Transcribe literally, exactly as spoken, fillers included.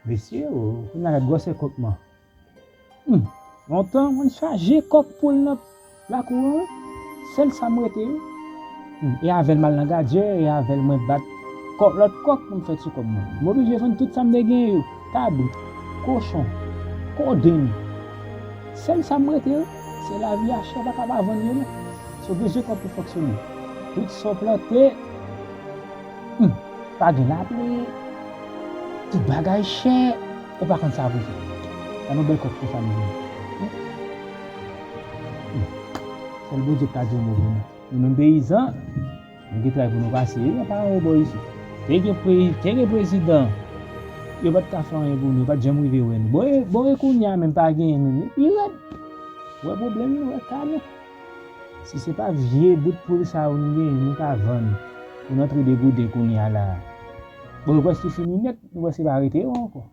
Mesye, o, kounye a gad gwosè kòk mwen. Hmm. Lontan, mwen chaje kòk poul nan lakou an, wi. Sèl sa m rete, wi. Hmm. E avè l m al nan gadyè, e avè l mwen bat kòk, lòt kòk pou m fè ti kòb mwen. M oblije vann tout sa m te gen yo. Kabrit, kochon, kodenn. Sèl sa m rete, wi. Se lavi a chè, pa ka pa vann yo, non. Se oblije kòb pou fonksyone. Tout sa w plante, hmm, pa gen lapli, tout bagay chè, ou pa konn sa pou fè. Gad yon bèl kòk pou fanmi. Hmm. Hmm. Sèl Bondye k ka di yon mo pou nou. Nou menm peyizan, nou gen travay pou nou pase, wi, pa anwo bò isit. Te gen pre-, te gen prezidan, yo pa t ka fè anyen pou nou, yo pa t janm rive wè nou. Bon, e, bon, e kounye a menm pa genyen menm, li pi rèd. Wè pwoblèm nou, wè ka nou. Si se pa vye bout poul sa yo nou genyen, nou ka vann pou n antre degouden kounye a la. Bon, yo prèske fini nèt, nou prèske pa rete yo ankò.